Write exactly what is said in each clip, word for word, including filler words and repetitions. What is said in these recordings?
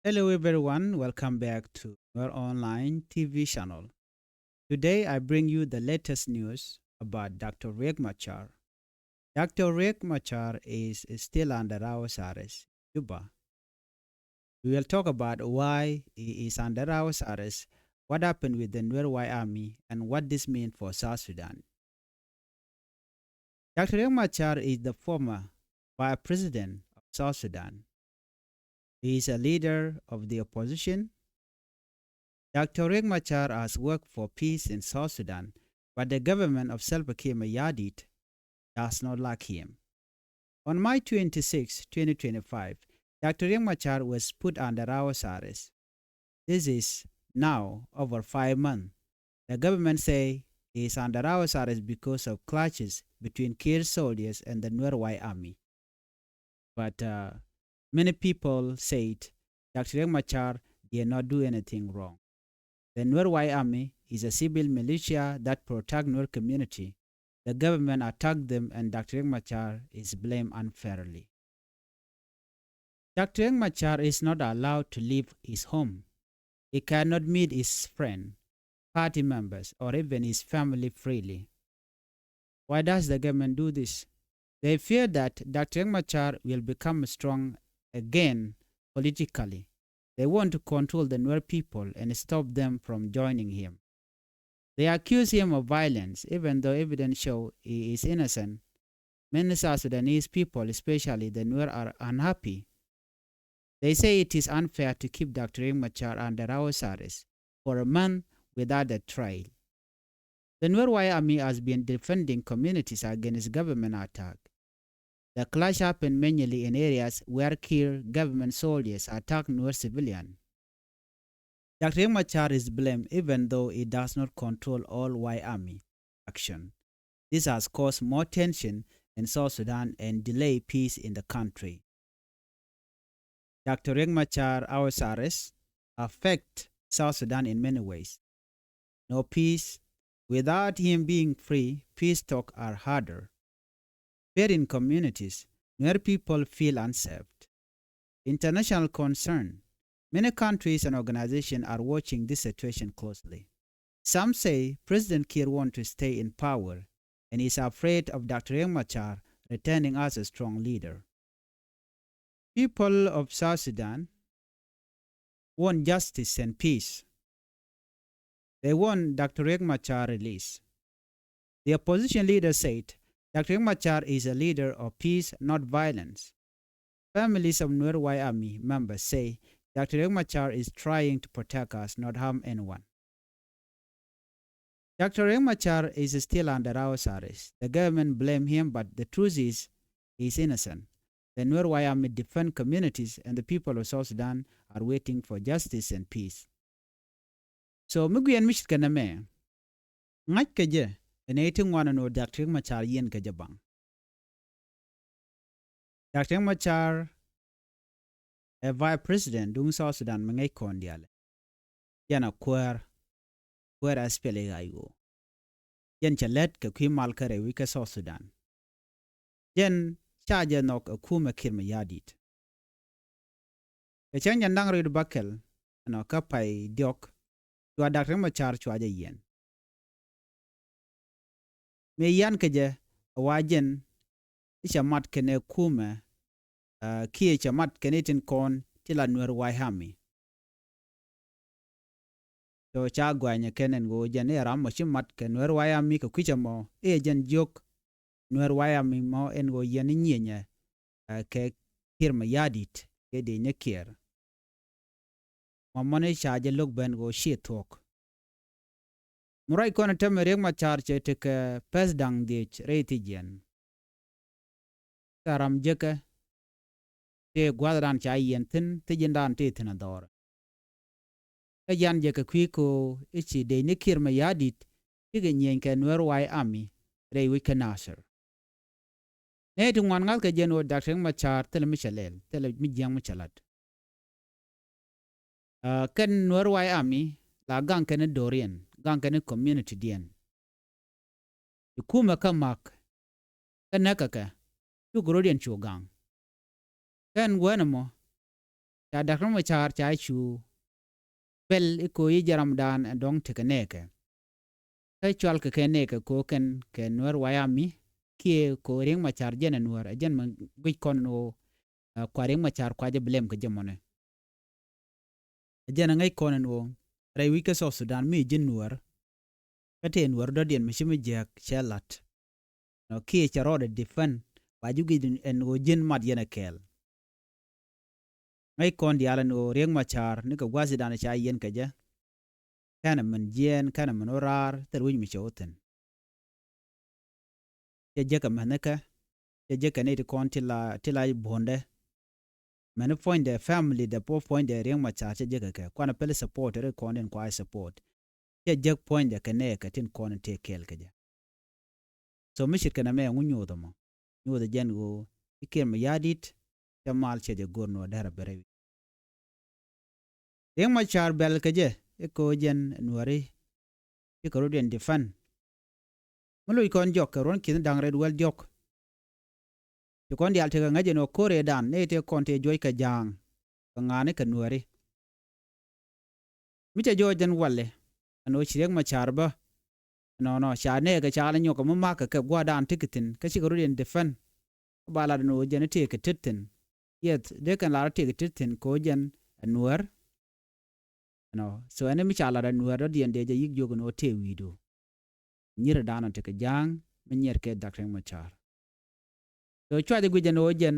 Hello everyone, welcome back to our online T V channel. Today I bring you the latest news about Doctor Riek Machar. Doctor Riek Machar is still under house arrest in Juba. We will talk about why he is under house arrest, what happened with the Nuer White Army, and what this means for South Sudan. Doctor Riek Machar is the former vice president of South Sudan. He is a leader of the opposition. Doctor Riek Machar has worked for peace in South Sudan, but the government of Salva Kiir Mayardit does not like him. On March twenty-sixth, twenty twenty-five, Doctor Riek Machar was put under house arrest. This is now over five months. The government say he is under house arrest because of clashes between Kiir soldiers and the Nuer White Army. But uh, many people said Doctor Riek Machar did not do anything wrong. The Nuer White Army is a civil militia that protect Nuer community. The government attacked them and Doctor Riek Machar is blamed unfairly. Doctor Riek Machar is not allowed to leave his home. He cannot meet his friend, party members, or even his family freely. Why does the government do this? They fear that Doctor Riek Machar will become strong again politically. They want to control the Nuer people and stop them from joining him. They accuse him of violence, even though evidence show he is innocent. Many South Sudanese people, especially the Nuer, are unhappy. They say it is unfair to keep Doctor Riek Machar under house arrest for a month without a trial. The Nuer White Army has been defending communities against government attack. The clash happened mainly in areas where Kiir government soldiers attack Nuer civilian. Doctor Riek Machar is blamed even though he does not control all White Army action. This has caused more tension in South Sudan and delay peace in the country. Doctor Riek Machar house arrest affect South Sudan in many ways. No peace. Without him being free, peace talk are harder. Fear in communities. Nuer people feel unsafe. International concern. Many countries and organizations are watching this situation closely. Some say President Kiir want to stay in power and is afraid of Doctor Riek Machar returning as a strong leader. People of South Sudan want justice and peace. They want Doctor Riek Machar release. The opposition leader said Doctor Riek Machar is a leader of peace, not violence. Families of Nuer White Army members say Doctor Riek Machar is trying to protect us, not harm anyone. Doctor Riek Machar is still under house arrest. The government blame him, but the truth is he is innocent. The Nuer White Army defend communities, and the people of South Sudan are waiting for justice and peace. So mi guiɛn mi ce̱tkɛ nɛmɛ, ŋa̱ckɛ jɛ ɛ nɛy ti ŋuan ɛn ɣöö Doctor Riek Machar yiɛnkɛ jɛ baŋ. Doctor Riek Machar ɛ vice president duŋ South Sudan mi ŋäc kɔn diaalɛ. Jɛn a kuäär, kuäär SPLA-IO. Jɛn cɛ lät kɛ kui̱ mal kä rɛy wi̱c kä South Sudan. Jɛn ca jɛ nhɔk ɛ kumɛ Kiir Mayardit. Kɛ cäŋ jɛn da̱ŋ rɛw bäkɛl ɛnɔ kä pay diɔ̱k, cua Doctor Riek Machar cua jɛ yiɛn. Mëë yian kɛ jɛ ɛ wa jɛn i̱ cɛ mat kɛnɛ kumɛ, kiɛ cɛ mat kɛnɛ tin kɔn ti la Nuer White Army. So ca guanyɛ kɛn ɛn ɣöö jɛn i̱ ram mɔ ci mat kɛ Nuer White Army kɛ kui̱cɛ mɔ i̱ jɛn jiök Nuer White Army mɔ ɛn ɣöö yɛn i̱ nyieenyɛ kɛ Kiir Mayardit kɛ Dec ni Kiir. Mɔ mɔni ca jɛ lo̱k ben ɣöö ci thuɔ̱k. Mi ruac kɔn ɛ tämɛ Riek Machar cɛ tekɛ pɛth da̱ŋ dhiec rɛy thiec jiɛn. Kä ram jekä tëë gua̱thdan ca yiɛn thi̱n, thi̱n ji̱ndan tëë thi̱n a dhɔr. Kä jian jɛ kɛ kui̱ ko i̱ ci Dec ni Kiir Mayardit cikɛ nyieny kɛ Nuer White Army rɛy wi̱c kä Nasir. Nɛy ti ŋuan ŋa̱thkɛ jɛn ɣöö Doctor Riek Machar thilɛ mi cɛ lɛl, thilɛ mi jiäŋ mi cɛ lat. Kɛn Nuer White Army la gaŋ kɛn i̱ do̱riɛn, gaŋ kɛn i̱ community diɛn. Ti kumɛ kä mak kä näk kɛ kɛ cuk rɔ̱diɛn cu gaŋ. Kɛn guäänɛ mɔ Ca Dak Riek Machar ca cu bɛl i̱ ko̱ i̱ jɛ ramdan ɛ dɔ̱ŋ tekɛ nɛɛkɛ. Kä cual kɛ kɛ nɛɛkɛ ko̱ kɛn kɛ Nuɛr White Army kiɛ ko̱ Riek Machar jɛn ɛ Nuɛr, ɛ jɛn mɛ guic kɔn ɛn ɣöö, ɛ, kua Riek Machar kua jɛ blame kɛ jɛ mɔnɛ. Ɛ jɛn ɛ ŋäc kɔn ɛn ɣöö rɛy wi̱c kä South Sudan mi ji̱n Nuɛr. Kä tëë Nuɛr dɔ̱diɛn mi ci mi jiääk cɛ la̱t. Nɔ kiɛ cɛ rɔɔdɛ defend ba ji̱ guic ɛn ɣöö ji̱n mat yɛn ɛ kɛɛl. Ŋäc kɔn diaal ɛn ɣöö Riek Machar nikɛ gua̱thidan ca yiɛn kɛ jɛ. Kɛnɛ min jiɛɛn kɛnɛ min wä raar thil wi̱c mi cɛ wä thi̱n. Cɛ jek kɛ mɛthnikɛ, cɛ jek kɛ nɛy ti kɔn ti la, ti la buɔ̱ndɛ. Mɛni puɔ̱nydɛ family dɛ puɔ̱ puɔ̱nydɛ Riek Machar cɛ jek kɛ kɛ. Kuanɛ pɛli support ri kɔn in kua support. Cɛ jek puɔ̱nydɛ kɛ nɛɛkɛ tin kɔn in tëë kɛɛl kɛ jɛ. So mi ce̱tkɛ nɛmɛ ɛŋu nyothɛ mɔ? Nyothɛ jɛn ɣöö i̱ Kiir Mayardit cɛ mal cɛ jɛ go̱r ni ɣöö derɛ bɛ rɛy wi̱c. Riek Machar bɛl kɛ jɛ i̱ ko̱ jɛn Nuɛri cikɛ rɔ̱diɛn defend. Mi loc kɔn jɔk kɛ ruɔ̱n ki̱n da̱ŋ rɛy wäl diɔ̱k. Ci kɔn diaal tekɛ ŋäc ɛn ɣöö ko̱r ëëdan nɛy tëë kɔn tëë juɔc kɛ ja̱a̱ŋ kɛ ŋa̱a̱ni kɛ Nuɛri. Mi cɛ jɔɔc jɛn walɛ ɛn ɣöö ci Riek Machar bä. Ɛnɔnɔ ca nɛɛkɛ ca la nyɔk kɛ mi ma̱a̱k kɛ kɛ gua̱a̱rdan tekɛ thi̱n kä cikɛ rɔ̱diɛn defend. Kä ba lat ɛn ɣöö jɛn i̱ tëëkɛ tet thi̱n. Yɛth dee kɛn lar i̱ tëëkɛ tet thi̱n kɛ ɣöö jɛn ɛ Nuɛr. Ɛnɔ so ɛn mi ca lat ɛ Nuɛr dɔ̱diɛn dee jɛ yi̱k jiök ɛn ɣöö tëë wi̱i̱du. Nyi̱rɛ daanɔ tekɛ ja̱a̱ŋ mi nyiɛr kɛ Dak Riek Machar. So cua jɛ guic ɛn ɣöö jɛn,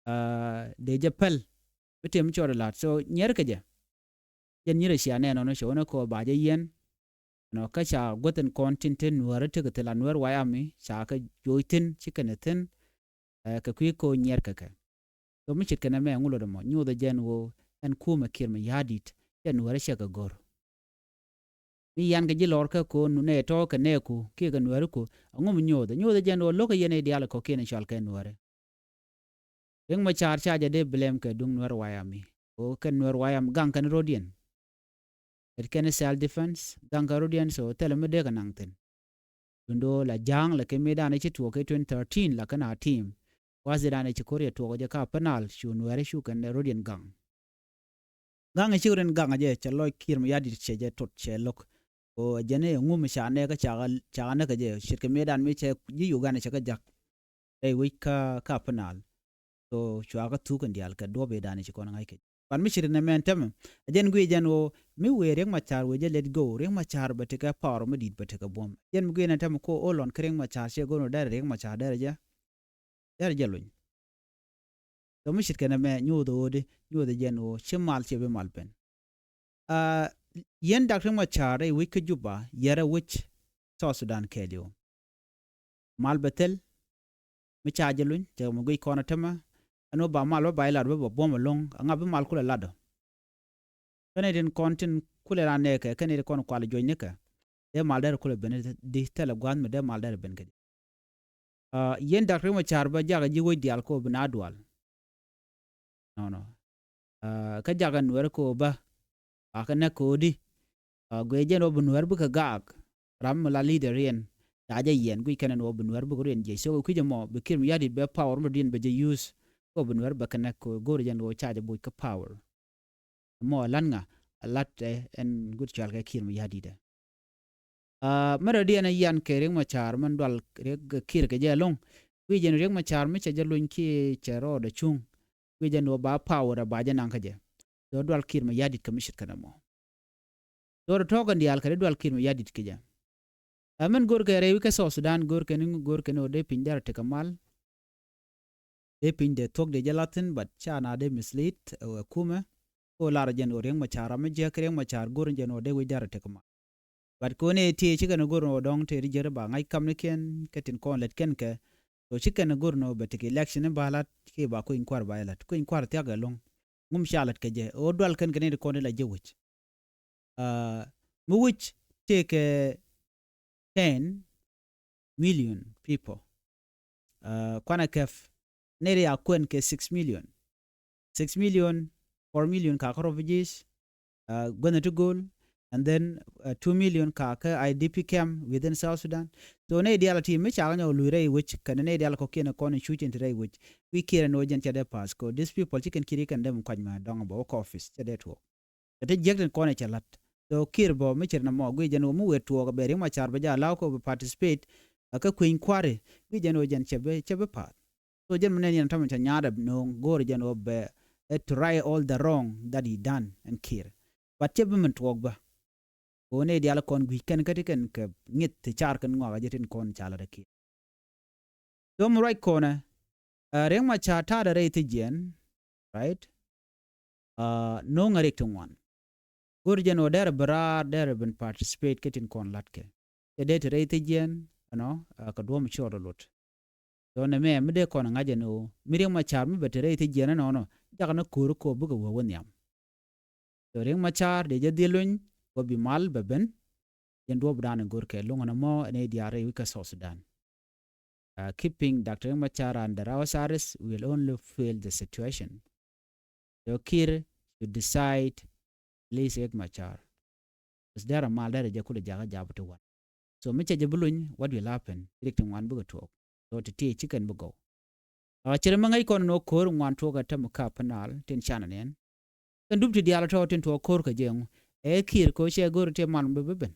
ah, dee jɛ päl mi tëë mi cɔɔdɛ la̱t. So nyiɛrkɛ jɛ. Jɛn nyi̱rɛ cia nɛn ɔnɔ cɛ wänɛ kɔ ba jɛ yiɛn. Nɔ kä ca guäth in kɔn tin te Nuɛr tekɛ thil a Nuɛr White Army ca kɛ joc thi̱n ci kɛn thi̱n. Ɛ, kɛ kui̱ ko̱ nyiɛrkɛ kɛ. So mi ce̱tkɛ nɛmɛ ŋu lotdɛ mɔ nyothɛ jɛn ɣöö ɛn kumɛ Kiir Mayardit jɛn Nuɛri cɛ kɛ go̱r. Mi yan kɛ ji̱ lɔr kä ko̱ nɛ tɔ̱ kɛ nɛɛku kiɛ kɛ Nuɛriku ɛŋu mi nyothɛ? Nyothɛ jɛn ɣöö lo̱kä yɛn i̱ diaal kɔ̱kiɛn i̱ cɔal kɛ Nuɛri. Riek Machar ca jɛ dee blame kɛ duŋ Nuɛr White Army. Ɣöö kɛn Nuɛr White Army gaŋ kɛn rɔ̱diɛn. It kɛn self defense gaŋ kɛ rɔ̱diɛn so thilɛ mi dee kɛ naŋ thi̱n. Dundo la ja̱a̱ŋ la kɛ mëëdan ci tuɔɔk kɛ twenty thirteen la kɛn a team. Gua̱thidan ci ko̱r yɛ tuɔɔk jɛ ka Upper Nile cu Nuɛri cu kɛn rɔ̱diɛn gaŋ. Gaŋ ci rɔ̱diɛn gaŋ jɛ cɛ lɔc Kiir Mayardit cɛ jɛ tot cɛ lo̱k. Ko jɛn i̱ ŋum ca nɛɛkä ca, ca näk kɛ jɛ ce̱tkɛ mëëdan mi cɛ ji̱ Uganda cɛ kɛ ja̱k. Rɛy wec kä, kä Upper Nile. So cua kä thuk in diaal kɛ duɔ̱p i̱ dan i̱ ci kɔn ŋa̱c kɛ. But mi ce̱t in ɛmɛn tämɛ ɛ jɛn guic jɛn ɣöö mi wëë Riek Machar wëë jɛ let go, Riek Machar bɛ tekɛ power mi di̱i̱t bɛ tekɛ buɔ̱m. Jɛn mi guic in tämɛ ko olɔn kä Riek Machar ciɛ go̱n wä derɛ Riek Machar derɛ jɛ, derɛ jɛ luny. So mi ce̱tkɛ nɛmɛ nyothɛ ɣöödi nyothɛ jɛn ɣöö ci mal ciɛ bi mal ben. Ah, yɛn Dak Riek Machar rɛy wec kä Juba yɛrɛ wec South Sudan kɛɛliw. Mal bɛ thil mi ca jɛ luny cɛ mi guic kɔn a tämɛ. Ɛn ɣöö ba mal bä ba ilat bä ba buɔ̱m ɛlɔ̱ŋ aŋa bi mal kulɛ lat ɔ. Kɛn itin kɔn tin kulɛ ran nɛɛkɛ kɛn itin kɔn kual juɔ̱c nikɛ. Dee mal derɛ kulɛ ben di thilɛ gua̱a̱th mi dee mal derɛ ben kɛ di. Ah, yɛn Dak Riek Machar bä jakɛ ji̱ wec diaal kɛ ɣöö bi na dual. Nɔnɔ. Ah, kä jakɛ Nuɛr kɛ ɣöö bä. Ba kɛ näk kɛ ɣöö di. Ah, guiɛ jɛn ɣöö bi Nuɛr bikɛ gaak. Ram mi la leader yɛn. Ca jɛ yɛn guic kɛn ɛn ɣöö bi Nuɛr bikɛ rɔ̱diɛn jiɛc. So kɛ kui̱c ɛmɔ bi Kiir Mayardit bɛ power mi rɔ̱diɛn bɛ jɛ use. Kɛ ɣöö bi Nuɛr bɛ kɛ näk kɛ ɣöö go̱o̱rɛ jɛn ɣöö ca jɛ buc kä power. Mɔ ɛ la̱t ŋa, ɛ la̱t ɛ ɛn gut cɔal kɛ Kiir Mayardit ɛ. Ah, mɛ rɔ diɛn ɛ yan kɛ Riek Machar mɛn dual Riek Kiir kɛ jɛ ɛlɔ̱ŋ. Wi̱i̱ jɛn Riek Machar mi cɛ jɛ luny kiɛ cɛ rɔɔdɛ cuŋ. Wi̱i̱ jɛn wä ba power ɛ ba jɛ naŋ kä jɛ. Dɔ̱ dual Kiir Mayardit kɛ mi ce̱tkɛ nɛmɔ. Dɔ̱ rɔ tɔ̱ɔ̱k kɛn diaal kɛ ri dual Kiir Mayardit kɛ jɛ. Ɛ mɛn go̱rkɛ rɛy wi̱c kä South Sudan go̱rkɛ ni, go̱rkɛ ni wä dee piny derɛ tekɛ mal. Dee piny dee thuɔ̱k dee jɛ lathin, but ca na dee mislead ɛ kumɛ. Ko lar jɛn ɣöö Riek Machar ram mi jiäk Riek Machar go̱r jɛn ɣöö dee wi̱c derɛ tekɛ mal. But ko ni ti ci kɛn go̱r ɣöö dɔ̱ŋ te ri jɛr ba ŋa̱c kamnikiɛn kɛ tin kɔn lät kɛn kɛ. So ci kɛn go̱r ni ɣöö bɛ tekɛ election ni ba lat kiɛ ba kui̱ny kua̱r ba jɛ lat. Kui̱ny kua̱r thia̱k ɛlɔ̱ŋ. Ŋum ca lat kɛ jɛ ɣöö dual kɛn kɛ ni ti kɔn ti la jɛ wi̱c. Ah, mi wi̱c tëëkɛ ten million people. Ah, kuanɛ kɛp nɛy ri a kuɛn kɛ six million. Six million, four million kakä refugees. Ah, guänh ti go̱o̱l, And then, uh, two million ka kä I D P camp within South Sudan. So nɛy diaal ti mi cakɛ nyɔk luc rɛy wec kɛnɛ nɛy diaal kɔkiɛn kɔn in cuc in ti rɛy wec. Wi̱i̱ Kiir ɛn ɣöö jɛn cɛ dee pass kɛ these people ci kɛn Kiir kɛn dee mi kuac mɛ dɔŋ bä wä kɛ office cɛ dee tuɔɔk. Kɛ ti jiäk tin kɔn ɛ cɛ la̱t. So Kiir bä mi cir nɔmɔ guic jɛn ɣöö mi wëë tuɔɔk bɛ Riek Machar bɛ jɛ allow kɛ bɛ participate, ɛ kä kui̱ny kua̱ri guic jɛn ɣöö jɛn cɛ bi, cɛ bi pass. So jɛn mi nɛn yɛn tɔmɛ cɛ nyaat ɛ no̱o̱ŋ go̱o̱r jɛn ɣöö bɛ, eh, to right all the wrong that he done ɛn Kiir. But cɛ bi min tuɔɔk bä. Kɛ ɣöö nɛy diaal kɔn gui̱c kɛn kä ti kɛn kɛ ŋi̱th ti car kɛn ŋɔak a jɛ tin kɔn ca la̱t ɛ Kiir. So mi ruac kɔnɛ, eh, Riek Machar ta̱a̱dɛ rɛy thi̱jiɛn, right? Ah, no̱o̱ŋ a rik ti ŋuan. Go̱r jɛn ɣöö derɛ bi raar, derɛ bin participate kä tin kɔn la̱tkɛ. Cɛ dee ti rɛy thi̱jiɛn, you know, ah, kɛ duɔ̱ɔ̱m ci rɔɔdɛ lot. So nɛmɛ mi dee kɔn ŋa̱c ɛn ɣöö mi Riek Machar mi bɛ ti rɛy thi̱jiɛn ɛnɔnɔ, jakä ni ko̱ri kɔ bikɛ wee wä nhiam. So Riek Machar dee jɛ dhil luny kɔ bi mal bɛ ben. Jɛn duɔ̱ɔ̱pdan in go̱rkɛ luŋ ɛn ɛmɔ ɛn ɛ diaal rɛy wi̱c kä South Sudan. Uh, keeping Doctor Riek Machar under house arrest will only fuel the situation. So Kiir should decide, please, Riek Machar. Bas derɛ mal derɛ jɛ kulɛ jakä jap ti wan. So mi cɛ jɛ bi luny, what will happen? Rik ti ŋuan bikɛ tuɔɔk. So ti ti ci kɛn bi gɔw. A cɛ rɛ mi ŋäc kɔn ni wä ko̱r ŋuan tuɔɔk ɛ tɛm kap pä nal tin canɛ niɛn. Kɛn dup ti diaal tɔ̱ tin tuɔɔk ko̱r kɛ jɛ ŋu. Ɛ Kiir kɛ ɣöö cɛ go̱r ti mal mi bi ben.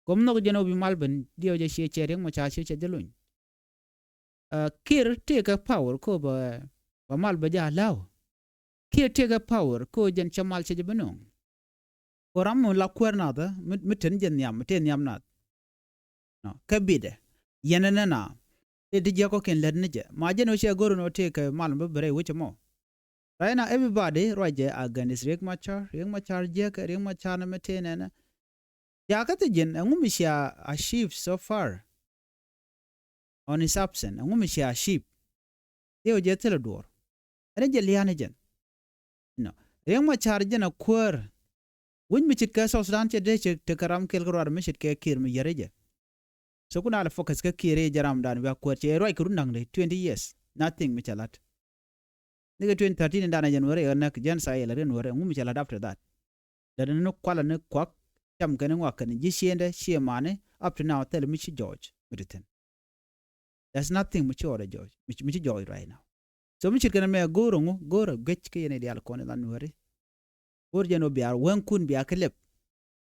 Kɛ mi nhɔk jɛn ɣöö bi mal ben, diɛw jɛ ciɛ cɛ Riek Machar ciɛ cɛ jɛ luny. Ah, Kiir tëëkɛ power kɛ ɣöö bɛ, bɛ mal bɛ jɛ allow. Kiir tëëkɛ power kɛ ɣöö jɛn cɛ mal cɛ jɛ bi nööŋ. Kɛ ram mi la kuäär nath, mi, mi ten jɛ nhiam, mi tëë nhiam nath. Nɔ, kä bitdɛ. Yɛn ɛn ɛn a. Tëë ti jiäk kɔ̱kiɛn lät ni jɛ. Ma jɛn ɣöö cɛ go̱r ɛn ɣöö tëëkɛ mal mi bi ben rɛy wec ɛmɔ. Right now, everybody ruacɛ against Riek Machar. Riek Machar jiäkɛ, Riek Machar ni mi tëë nɛnɛ. Jakä thi ji̱n, ɛŋu mi cia achieve so far? On his absent, ɛŋu mi cia achieve? Diɛw jɛ thilɛ duɔ̱ɔ̱r. Ɛn jɛ lia̱a̱n jɛn. Nɔ. Riek Machar jɛn a kuäär. Wi̱c mi ce̱tkɛ South Sudan cɛ dee cɛ tekɛ ram kɛl kä ruaar mi ce̱tkɛ Kiir mi yɛr jɛ. So kun a lɛ focus kä Kiir jɛ ramdan bia kuäär cɛ ruac kɛ run da̱ŋ dee twenty years. Nothing mi cɛ la̱t. Nikɛ twenty thirteen in danɛ jɛn wärɛ yɛ näk jɛn sa yɛ lɛ riɛn wärɛ ŋu mi cɛ la̱t after that. Lɛ ni kualɛ ni kuak cam kɛn ŋuak kɛn ji̱ ciendɛ ciɛ mani up to now thil mi ci jɔɔc mi ti thi̱n. There's nothing mi ci ɣɔt a jɔɔc, mi ci, mi ci jɔɔc right now. So mi ce̱tkɛ nɛmɛ go̱o̱r ŋu, go̱o̱r a guec kä yɛn i̱ diaal kɔn i̱ lan wääri. Go̱o̱r jɛn ɣöö bia wääŋkun bia kɛ lɛp.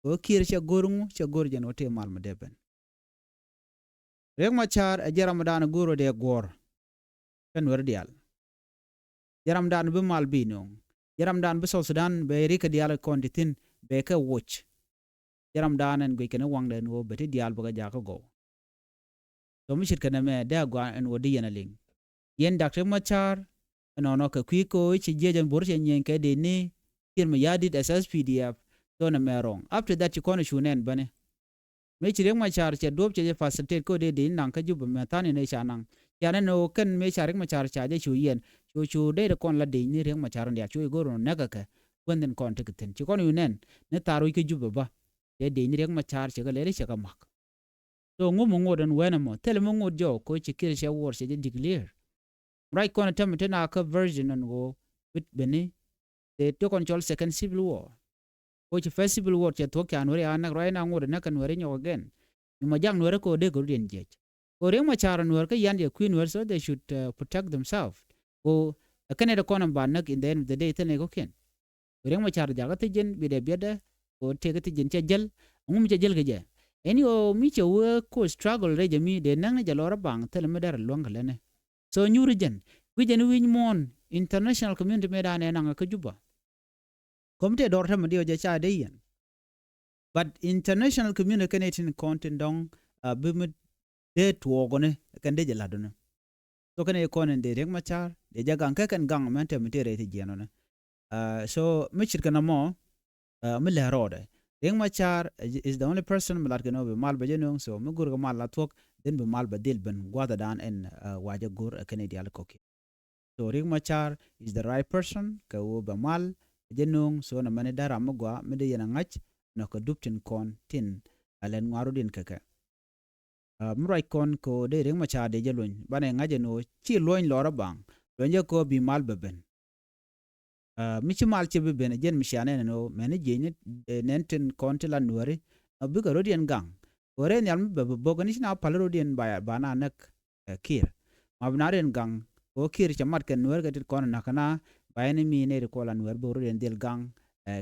Ɣöö Kiir cɛ go̱o̱r ŋu, cɛ go̱o̱r jɛn ɣöö tëë mal mi dee ben. Riek Machar ɛ jɛ ramdan go̱o̱r ɣöö dee guɔ̱ɔ̱r. Kä nuɛr diaal. Jɛ ramdan bi mal bi nööŋ. Jɛ ramdan bi South Sudan bɛ rikä diaal kɔn ti thi̱n bɛ kɛ woc. Jɛ ramdan ɛn guic kɛn i̱ waŋdɛ ɛn ɣöö bɛ ti diaal bɛ kɛ jakä gɔw. Tɔ mi ce̱tkɛ nɛmɛ dee a gɔaa ɛn ɣöö di yɛn a liŋ. Yɛn Dak Riek Machar ɛnɔnɔ kɛ kui̱ kɛ ɣöö ci jiɛc ɛn bo̱r cɛ nyieny kɛ dee ni Kiir Mayardit as S P D F. Tɔ nɛmɛ wrong. After that ci kɔn cu nɛn bäni. Mëë ci Riek Machar cɛ duɔ̱ɔ̱p cɛ jɛ facilitate kä dee dee naŋ kä Juba mɛ tha̱a̱n in ëë ca naŋ. Cianɛ ni ɣöö kɛn mëë ca Riek Machar ca jɛ cu yiɛn cu cu dee dee kɔn la dee ni Riek Machar in diaal cu i̱ go̱r in näk kɛ kɛ. Kuɛn thin kɔn tekɛ thi̱n ci kɔn i̱ nɛn ni thaar wi̱c kä Juba bä. Cɛ dee ni Riek Machar cɛ kɛ lɛri cɛ kɛ ma̱k. So ŋu mi ŋot ɛn wɛn ɛmɔ thilɛ mi ŋot jɔɔk kä ci Kiir cɛ wuɔr cɛ jɛ declare. Ruac kɔn ɛ tämɛ te na kä version ɛn ɣöö bit beni. Te te kɔn cɔl second civil war. Ko ci first civil war cɛ thuɔ̱k ca nuɛri a näk ruac na ŋot ɛ näk kɛ nuɛri nyɔk again. Ni mɔ jak nuɛri ko dee kɛ rut yɛn jiɛc. Ko Riek Machar nuɛr kä yan jɛ kui̱ nuɛr so they should, uh, protect themselves. Ko ɛ kɛnɛ de kɔn ɛn ba näk in the end of the day thilɛ ni kɔkiɛn. Ko Riek Machar jakä thi̱ji̱n biɛtdɛ biɛtdɛ. Ko tëëkɛ thi̱ji̱n cɛ jäl. Ŋu mi cɛ jäl kɛ jɛ. Ɛn ɣöö mi cɛ wee ko struggle rɛy jɛ mi dee näk ni jɛ lɔr a baŋ thilɛ mi dɛr a luäŋ kɛ lɛnɛ. So nyuuri jɛn wi̱c jɛn wi̱c muɔ̱ɔ̱n international community mëë da̱a̱n ɛ naŋ kä Juba. Committee dɔr tämɛ diɛ jɛ ca dee yɛn. But international community kɛn ɛ tin kɔn tin dɔŋ, uh, bi mi dee tuɔɔkɔni kɛn dee jɛ la̱tdɔni. So kɛn ɛ kɔn in dee Riek Machar dee jɛ gaŋ kɛ kɛn gaŋ mɛn tämɛ ti rɛy ti jiɛn ɔni. Uh, so mi ce̱tkɛ nɔmɔ, uh, mi lɛ rɔɔdɛ. Riek Machar is, is the only person mi lat kɛ nɔ bi mal bɛ jɛ nööŋ, so mi go̱r kɛ mal la thuɔ̱k, then bi mal bɛ dhil ben gua̱thɛ dan ɛn, uh, wacɛ go̱r ɛ kɛn i̱ diaal kɔki. So Riek Machar is the right person kɛ ɣöö bɛ mal bɛ jɛ nööŋ, so nɛ mɛn i̱ da̱r ram mi gɔaa mi dee yɛn a ŋa̱c nɔ kɛ dup tin kɔn tin a lɛn ŋuaru din kɛ kɛ. Uh, mi ruac kɔn kɛ ɣöö dee Riek Machar dee jɛ luɔ̱ny banɛ ŋa̱c ɛn ɣöö ci luɔ̱ny lɔr a baŋ luɔ̱ny jɛ kɛ ɣöö bi mal bɛ ben. Mi ci mal ci bi ben jɛn mi cia nɛn ɛn ɣöö mɛn jiɛc ni nɛn tin kɔn ti la Nuääri, ɔ bikɛ rɔ̱diɛn gaŋ. Ɣöö rɛy nhial mi bɛ bi bo̱k ni ci na päl rɔ̱diɛn ba na näk Kiir. Ma bi na rɔ̱diɛn gaŋ ɣöö Kiir cɛ mat kɛ Nuäär kɛ tit kɔn näk kɛ na ba ɛn mi nɛy ti kɔn la Nuäär bikɛ rɔ̱diɛn dhil gaŋ.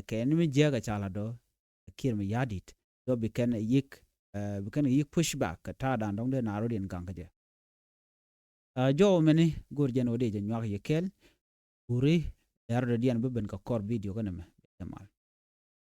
Kɛ ni mi jiääk ɛ ca la dɔ̱ Kiir mi ya̱a̱ di̱t. Dɔ̱ bi kɛn yik, bi kɛn yik pushback kɛ ta̱a̱dan dɔ̱ŋ dee na rɔ̱diɛn gaŋ kä jɛ. Jɔw mɛni go̱o̱r jɛn ɣöö dee jɛ nyuak yɛ kɛɛl. Guri dɛr dɔ̱diɛn bi ben kɛ kɔr video kä nɛmɛ. Jɛ mal.